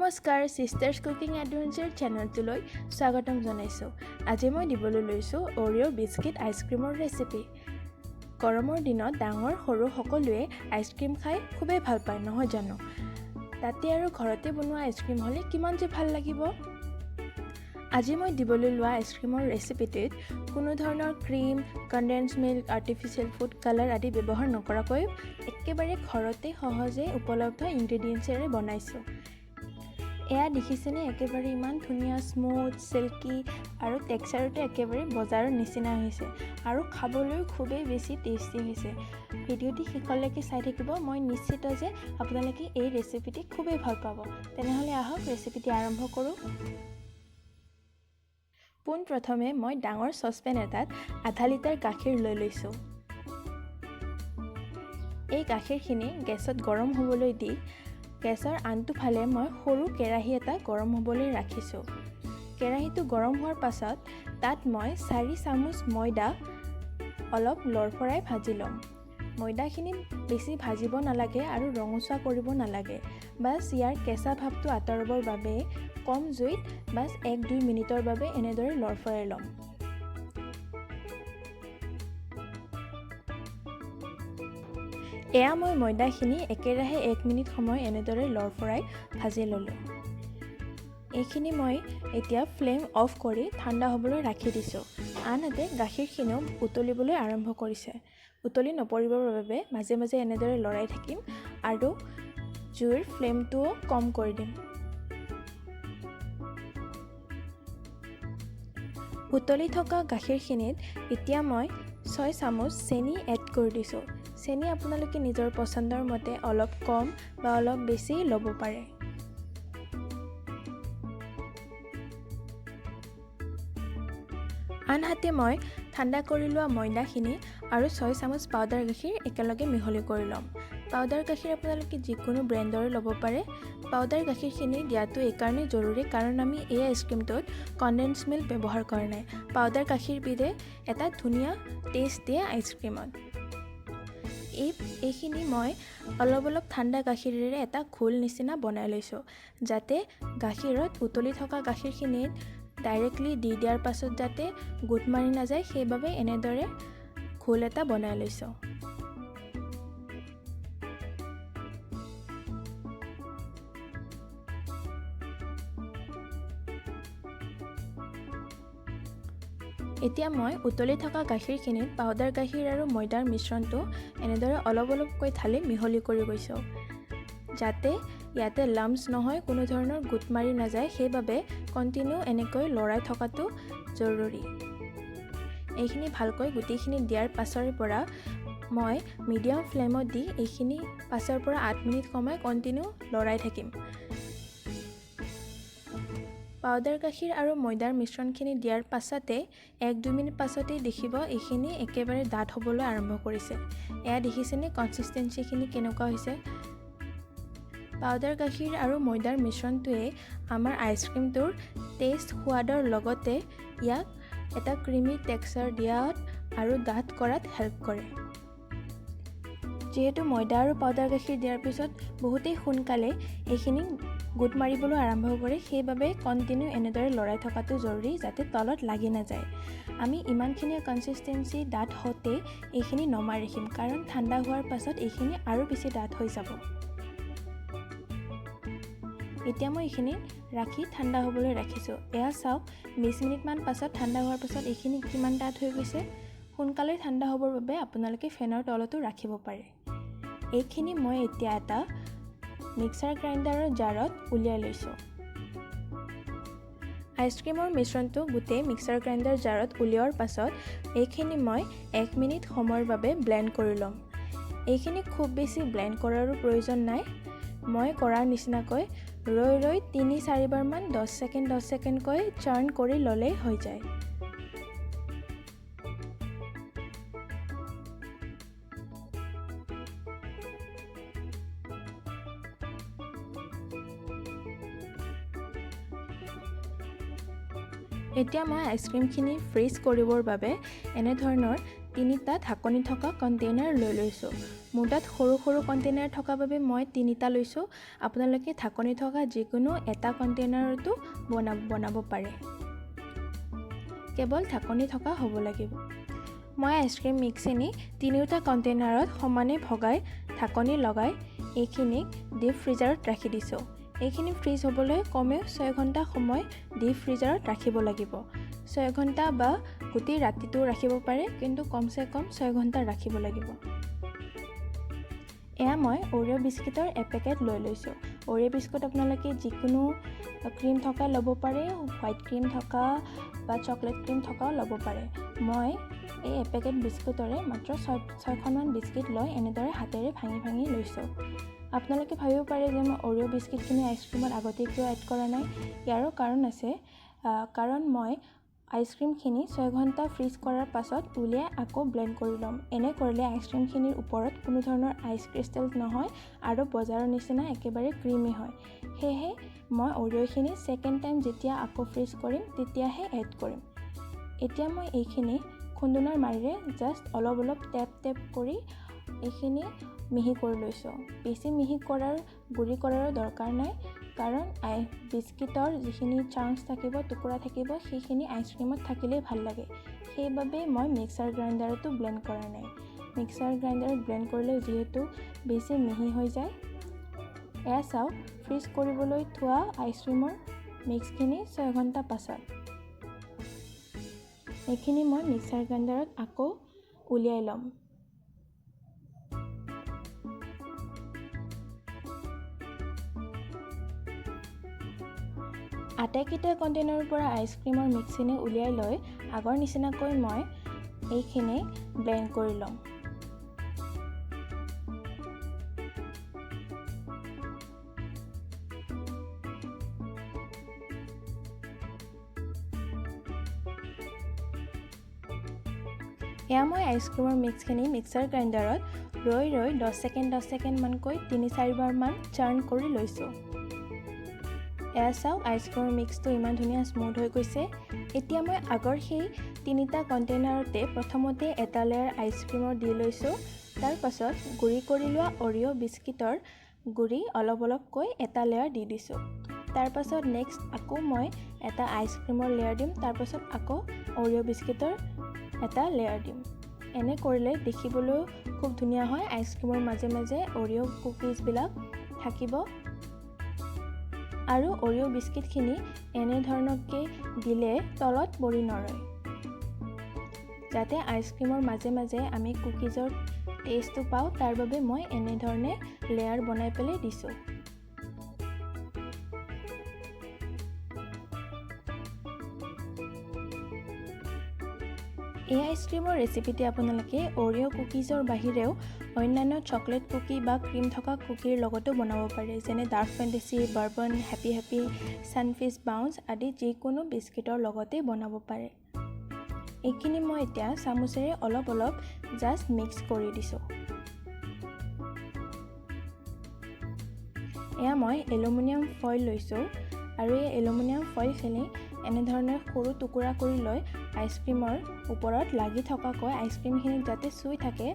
নমস্কাৰ, sisters cooking adventure চেনেলটোলৈ স্বাগতম জনাইছোঁ। আজি মই দিবলৈ লৈছোঁ অৰিঅ' বিস্কিট আইচক্ৰীমৰ ৰেচিপি। গৰমৰ দিনত ডাঙৰ সৰু সকলোৱে আইচক্ৰীম খাই খুবেই ভাল পায়, নহয় জানো? তাতে আৰু ঘৰতে বনোৱা আইচক্ৰীম হ'লে কিমান যে ভাল লাগিব। আজি মই দিবলৈ লোৱা আইচক্ৰীমৰ ৰেচিপিটিত কোনো ধৰণৰ cream, condense milk, artificial food colour আদি ব্যৱহাৰ নকৰাকৈ একেবাৰে ঘৰতে সহজে উপলব্ধ ইনগ্ৰেডিয়েণ্টছেৰে বনাইছোঁ। এয়া দেখিছেনে? একেবাৰে ইমান ধুনীয়া, স্মুথ, চিল্কি আৰু টেক্সাৰটো একেবাৰে বজাৰৰ নিচিনা হৈছে আৰু খাবলৈও খুবেই বেছি টেষ্টি হৈছে। ভিডিঅ'টি শেষলৈকে চাই থাকিব। মই নিশ্চিত যে আপোনালোকে এই ৰেচিপিটি খুবেই ভাল পাব। তেনেহ'লে আহক, ৰেচিপিটি আৰম্ভ কৰোঁ। পোনপ্ৰথমে মই ডাঙৰ চচপেন এটাত আধা লিটাৰ গাখীৰ লৈ লৈছোঁ। এই গাখীৰখিনি গেছত গৰম হ'বলৈ দি গেছৰ আনটো ফালে মই সৰু কেৰাহী এটা গৰম হ'বলৈ ৰাখিছোঁ। কেৰাহীটো গৰম হোৱাৰ পাছত তাত মই 4 চামুচ ময়দা অলপ লৰফৰাই ভাজি ল'ম। ময়দাখিনি বেছি ভাজিব নালাগে আৰু ৰঙচুৱা কৰিব নালাগে। বাছ, ইয়াৰ কেঁচা ভাৱটো আঁতৰাবৰ বাবে কম জুইত বাছ 1-2 মিনিটৰ বাবে এনেদৰে লৰফৰাই ল'ম। এয়া মই ময়দাখিনি একেৰাহে 1 মিনিট সময় এনেদৰে লৰফৰাই ভাজি ল'লোঁ। এইখিনি মই এতিয়া ফ্লেম অফ কৰি ঠাণ্ডা হ'বলৈ ৰাখি দিছোঁ। আনহাতে গাখীৰখিনিও উতলিবলৈ আৰম্ভ কৰিছে। উতলি নপৰিবৰ বাবে মাজে মাজে এনেদৰে লৰাই থাকিম আৰু জুইৰ ফ্লেমটোও কম কৰি দিম। উতলি থকা গাখীৰখিনিত এতিয়া মই 6 চামুচ চেনি এড কৰি দিছোঁ। চেনি আপোনালোকে নিজৰ পচন্দৰ মতে অলপ কম বা অলপ বেছি ল'ব পাৰে। আনহাতে মই ঠাণ্ডা কৰি লোৱা ময়দাখিনি আৰু 6 চামুচ পাউডাৰ গাখীৰ একেলগে মিহলি কৰি ল'ম। পাউডাৰ গাখীৰ আপোনালোকে যিকোনো ব্ৰেণ্ডৰে ল'ব পাৰে। পাউডাৰ গাখীৰখিনি দিয়াটো এইকাৰণেই জৰুৰী, কাৰণ আমি এই আইচক্ৰীমটোত কণ্ডেন্স মিল্ক ব্যৱহাৰ কৰা নাই। পাউডাৰ গাখীৰবিধে এটা ধুনীয়া টেষ্ট দিয়ে আইচক্ৰীমত। এইখিনি মই অলপ অলপ ঠাণ্ডা গাখীৰেৰে এটা ঘোল নিচিনা বনাই লৈছোঁ, যাতে গাখীৰত উতলি থকা গাখীৰখিনিত ডাইৰেক্টলি দি দিয়াৰ পাছত যাতে গোট মাৰি নাযায়, সেইবাবে এনেদৰে ঘোল এটা বনাই লৈছোঁ। এতিয়া মই উতলি থকা গাখীৰখিনিত পাউডাৰ গাখীৰ আৰু ময়দাৰ মিশ্ৰণটো এনেদৰে অলপ অলপকৈ ঢালি মিহলি কৰি গৈছোঁ, যাতে ইয়াতে লাম্পছ নহয়, কোনো ধৰণৰ গোট মাৰি নাযায়। সেইবাবে কণ্টিনিউ এনেকৈ লৰাই থকাটো জৰুৰী। এইখিনি ভালকৈ গোটেইখিনি দিয়াৰ পাছৰে পৰা মই মিডিয়াম ফ্লেমত দি এইখিনি 5ৰ পৰা 8 মিনিট সময় কণ্টিনিউ লৰাই থাকিম। পাউডাৰ গাখীৰ আৰু ময়দাৰ মিশ্ৰণখিনি দিয়াৰ পাছতে 1-2 মিনিট পাছতেই দেখিব এইখিনি একেবাৰে ডাঠ হ'বলৈ আৰম্ভ কৰিছে। এয়া দেখিছেনে, কনচিষ্টেঞ্চিখিনি কেনেকুৱা হৈছে? পাউডাৰ গাখীৰ আৰু ময়দাৰ মিশ্ৰণটোৱে আমাৰ আইচক্ৰীমটোৰ টেষ্ট, সোৱাদৰ লগতে ইয়াক এটা ক্ৰিমি টেক্সাৰ দিয়াত আৰু ডাঠ কৰাত হেল্প কৰে। যিহেতু ময়দা আৰু পাউডাৰ গাখীৰ দিয়াৰ পিছত বহুতেই সোনকালে এইখিনি গোট মাৰিবলৈ আৰম্ভ কৰে, সেইবাবে কণ্টিনিউ এনেদৰে লৰাই থকাটো জৰুৰী, যাতে তলত লাগি নাযায়। আমি ইমানখিনি কনচিষ্টেঞ্চি ডাঠ হওঁতেই এইখিনি নমাই ৰাখিম, কাৰণ ঠাণ্ডা হোৱাৰ পাছত এইখিনি আৰু বেছি ডাঠ হৈ যাব। এতিয়া মই এইখিনি ৰাখি ঠাণ্ডা হ'বলৈ ৰাখিছোঁ। এয়া চাওক, 20 মিনিটমান পাছত ঠাণ্ডা হোৱাৰ পাছত এইখিনি কিমান ডাঠ হৈ গৈছে। সোনকালে ঠাণ্ডা হ'বৰ বাবে আপোনালোকে ফেনৰ তলতো ৰাখিব পাৰে। এইখিনি মই এতিয়া এটা মিক্সাৰ গ্ৰাইণ্ডাৰৰ জাৰত উলিয়াই লৈছোঁ। আইচক্ৰীমৰ মিশ্ৰণটো গোটেই মিক্সাৰ গ্ৰাইণ্ডাৰ জাৰত উলিওৱাৰ পাছত এইখিনি মই 1 মিনিট সময়ৰ বাবে ব্লেণ্ড কৰি ল'ম। এইখিনি খুব বেছি ব্লেণ্ড কৰাৰো প্ৰয়োজন নাই। মই কৰাৰ নিচিনাকৈ ৰৈ ৰৈ 3-4বাৰমান 10 ছেকেণ্ড 10 ছেকেণ্ডকৈ চাৰ্ণ কৰি ল'লেই হৈ যায়। এতিয়া মই আইচক্ৰীমখিনি ফ্ৰিজ কৰিবৰ বাবে এনেধৰণৰ তিনিটা ঢাকনি থকা কণ্টেইনাৰ লৈ লৈছোঁ। মোৰ তাত সৰু সৰু কণ্টেইনাৰ থকা বাবে মই 3টা লৈছোঁ। আপোনালোকে ঢাকনি থকা যিকোনো এটা কণ্টেইনাৰতো বনাব পাৰে, কেৱল ঢাকনি থকা হ'ব লাগিব। মই আইচক্ৰীম মিক্সখিনি 3টা কণ্টেইনাৰত সমানে ভগাই ঢাকনি লগাই এইখিনিক ডিপ ফ্ৰিজাৰত ৰাখি দিছোঁ। এইখিনি ফ্ৰিজ হ'বলৈ কমেও 6 ঘণ্টা সময় ডিপ ফ্ৰিজাৰত ৰাখিব লাগিব। 6 ঘণ্টা বা গোটেই ৰাতিটো ৰাখিব পাৰে, কিন্তু কমচে কম 6 ঘণ্টা ৰাখিব লাগিব। এয়া মই অৰিঅ' বিস্কিটৰ এপেকেট লৈ লৈছোঁ। অৰিঅ' বিস্কুট আপোনালোকে যিকোনো ক্ৰীম থকা ল'ব পাৰে, হোৱাইট ক্ৰীম থকা বা চকলেট ক্ৰীম থকাও ল'ব পাৰে। মই এই এপেকেট বিস্কুটৰে মাত্ৰ 6খনমান বিস্কিট লৈ এনেদৰে হাতেৰে ভাঙি ভাঙি লৈছোঁ। আপোনালোকে ভাবিব পাৰে যে মই অৰিঅ' বিস্কিটখিনি আইচক্ৰীমত আগতে কিয় এড কৰা নাই। ইয়াৰো কাৰণ আছে, কাৰণ মই আইচক্ৰীমখিনি 6 ঘণ্টা ফ্ৰিজ কৰাৰ পাছত উলিয়াই আকৌ ব্লেণ্ড কৰি ল'ম। এনে কৰিলে আইচক্ৰীমখিনিৰ ওপৰত কোনো ধৰণৰ আইচ ক্ৰিষ্টেল নহয় আৰু বজাৰৰ নিচিনা একেবাৰে ক্ৰিমি হয়। সেয়েহে মই অৰিঅ'খিনি ছেকেণ্ড টাইম যেতিয়া আকৌ ফ্ৰিজ কৰিম তেতিয়াহে এড কৰিম। এতিয়া মই এইখিনি খুন্দুনাৰ মাৰিৰে জাষ্ট অলপ অলপ টেপ টেপ কৰি এইখিনি মিহি কৰি লৈছোঁ। বেছি মিহি কৰাৰ গুড়ি কৰাৰো দৰকাৰ নাই, কাৰণ বিস্কিটৰ যিখিনি চাংছ থাকিব, টুকুৰা থাকিব, সেইখিনি আইচক্ৰীমত থাকিলেই ভাল লাগে। সেইবাবে মই মিক্সাৰ গ্ৰাইণ্ডাৰতো ব্লেণ্ড কৰা নাই। মিক্সাৰ গ্ৰাইণ্ডাৰত ব্লেণ্ড কৰিলে যিহেতু বেছি মিহি হৈ যায়। এয়া চাওক, ফ্ৰিজ কৰিবলৈ থোৱা আইচক্ৰীমৰ মিক্সখিনি 6 ঘণ্টা পাছত এইখিনি মই মিক্সাৰ গ্ৰাইণ্ডাৰত আকৌ উলিয়াই ল'ম। আটাইকেইটা কণ্টেইনাৰৰ পৰা আইচক্ৰীমৰ মিক্সখিনি উলিয়াই লৈ আগৰ নিচিনাকৈ মই এইখিনি ব্লেণ্ড কৰি ল'ম। এয়া মই আইচক্ৰীমৰ মিক্সখিনি মিক্সাৰ গ্ৰাইণ্ডাৰত ৰৈ ৰৈ 10 ছেকেণ্ড 10 ছেকেণ্ডমানকৈ 3-4বাৰমান চাৰ্ণ কৰি লৈছোঁ। এয়া চাওক, আইচক্ৰীমৰ মিক্সটো ইমান ধুনীয়া স্মুথ হৈ গৈছে। এতিয়া মই আগৰ সেই 3টা কণ্টেইনাৰতে প্ৰথমতে এটা লেয়াৰ আইচক্ৰীমৰ দি লৈছোঁ। তাৰপাছত গুড়ি কৰি লোৱা অৰিঅ' বিস্কিটৰ গুড়ি অলপ অলপকৈ এটা লেয়াৰ দি দিছোঁ। তাৰপাছত নেক্সট আকৌ মই এটা আইচক্ৰীমৰ লেয়াৰ দিম, তাৰপাছত আকৌ অৰিঅ' বিস্কিটৰ এটা লেয়াৰ দিম। এনে কৰিলে দেখিবলৈও খুব ধুনীয়া হয়, আইচক্ৰীমৰ মাজে মাজে অৰিঅ' কুকিজবিলাক থাকিব। আৰু অৰিঅ' বিস্কিটখিনি এনেধৰণকৈ দিলে তলত পৰি নৰয়, যাতে আইচক্ৰীমৰ মাজে মাজে আমি কুকিজৰ টেষ্টটো পাওঁ, তাৰ বাবে মই এনেধৰণে লেয়াৰ বনাই পেলাই দিছোঁ। এই আইচক্ৰীমৰ ৰেচিপিটি আপোনালোকে অৰিঅ' কুকিজৰ বাহিৰেও অন্যান্য চকলেট কুকি বা ক্ৰীম থকা কুকিৰ লগতো বনাব পাৰে, যেনে Dark Fantasy, Bourbon, Happy Happy, Sunfeast Bounce আদি যিকোনো বিস্কিটৰ লগতে বনাব পাৰে। এইখিনি মই এতিয়া চামুচেৰে অলপ অলপ জাষ্ট মিক্স কৰি দিছোঁ। এয়া মই এলুমিনিয়াম ফইল লৈছোঁ আৰু এই এলুমিনিয়াম ফইলখিনি এনেধৰণে সৰু টুকুৰা কৰি লৈ আইচক্ৰীমৰ ওপৰত লাগি থকাকৈ আইচক্ৰীমখিনিত যাতে চুই থাকে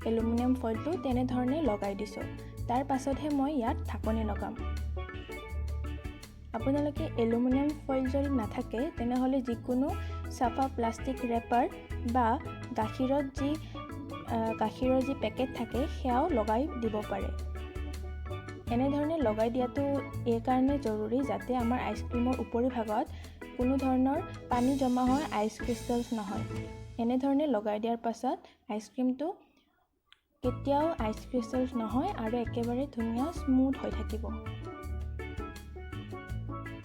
এলুমিনিয়াম ফইলটো তেনেধৰণে লগাই দিছোঁ। তাৰ পাছতহে মই ইয়াত ঢাকনি লগাম। আপোনালোকে এলুমিনিয়াম ফইল যদি নাথাকে তেনেহ'লে যিকোনো চাফা প্লাষ্টিক ৰেপাৰ বা গাখীৰৰ যি পেকেট থাকে সেয়াও লগাই দিব পাৰে। এনেধৰণে লগাই দিয়াটো এইকাৰণে জৰুৰী যাতে আমাৰ আইচক্ৰীমৰ উপৰিভাগত কোনো ধৰণৰ পানী জমা হৈ আইচ ক্ৰিষ্টেলছ নহয়। এনেধৰণে লগাই দিয়াৰ পাছত আইচক্ৰীমটো কেতিয়াও আইচ ক্ৰিষ্টেলছ নহয় আৰু একেবাৰে ধুনীয়া স্মুথ হৈ থাকিব।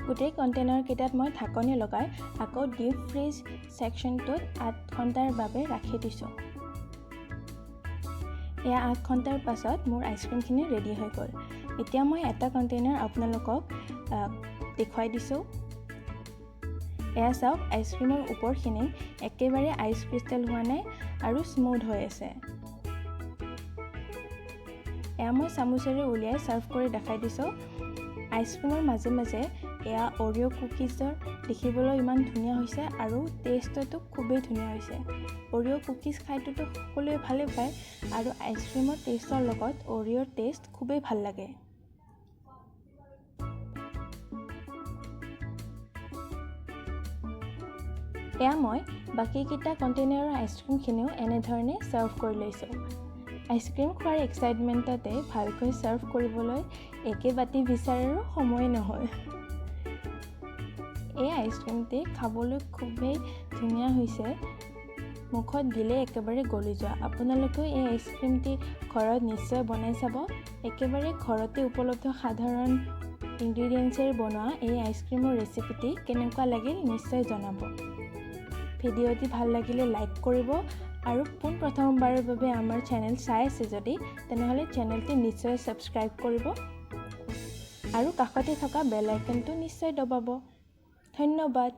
গোটেই কণ্টেইনাৰকেইটাত মই ঢাকনি লগাই আকৌ ডিপ ফ্ৰিজ ছেকশ্যনটোত 8 ঘণ্টাৰ বাবে ৰাখি দিছোঁ। এয়া 8 ঘণ্টাৰ পাছত মোৰ আইচক্ৰীমখিনি ৰেডি হৈ গ'ল। এতিয়া মই এটা কণ্টেইনাৰ আপোনালোকক দেখুৱাই দিছোঁ। এয়া চাওক, আইচক্ৰীমৰ ওপৰখিনি একেবাৰে আইচ ক্ৰিষ্টেল হোৱা নাই আৰু স্মুথ হৈ আছে। এয়া মই চামুচেৰে উলিয়াই ছাৰ্ভ কৰি দেখাই দিছোঁ। আইচক্ৰীমৰ মাজে মাজে এয়া অৰিঅ' কুকিজৰ দেখিবলৈ ইমান ধুনীয়া হৈছে আৰু টেষ্টটো খুবেই ধুনীয়া হৈছে। অৰিঅ' কুকিজ খাইটোতো সকলোৱে ভালেই পায় আৰু আইচক্ৰীমৰ টেষ্টৰ লগত অৰিঅ'ৰ টেষ্ট খুবেই ভাল লাগে। এয়া মই বাকীকেইটা কণ্টেইনাৰৰ আইচক্ৰীমখিনিও এনেধৰণে ছাৰ্ভ কৰি লৈছোঁ। আইচক্ৰীম খোৱাৰ এক্সাইটমেণ্টতে ভালকৈ ছাৰ্ভ কৰিবলৈ একে বাতি বিচাৰাৰো সময় নহ'ল। এই আইচক্ৰীমটি খাবলৈ খুবেই ধুনীয়া হৈছে, মুখত দিলে একেবাৰে গলি যোৱা। আপোনালোকেও এই আইচক্ৰীমটি ঘৰত নিশ্চয় বনাই চাব। একেবাৰে ঘৰতে উপলব্ধ সাধাৰণ ইনগ্ৰিডিয়েণ্টছেৰে বনোৱা এই আইচক্ৰীমৰ ৰেচিপিটি কেনেকুৱা লাগিল নিশ্চয় জনাব। ভিডিঅ'টি ভাল লাগিলে লাইক কৰিব আৰু পোনপ্ৰথমবাৰৰ বাবে আমাৰ চেনেল চাই আছে যদি তেনেহ'লে চেনেলটি নিশ্চয় ছাবস্ক্ৰাইব কৰিব আৰু কাষতে থকা বেল আইকনটো নিশ্চয় দবাব। ধন্যবাদ।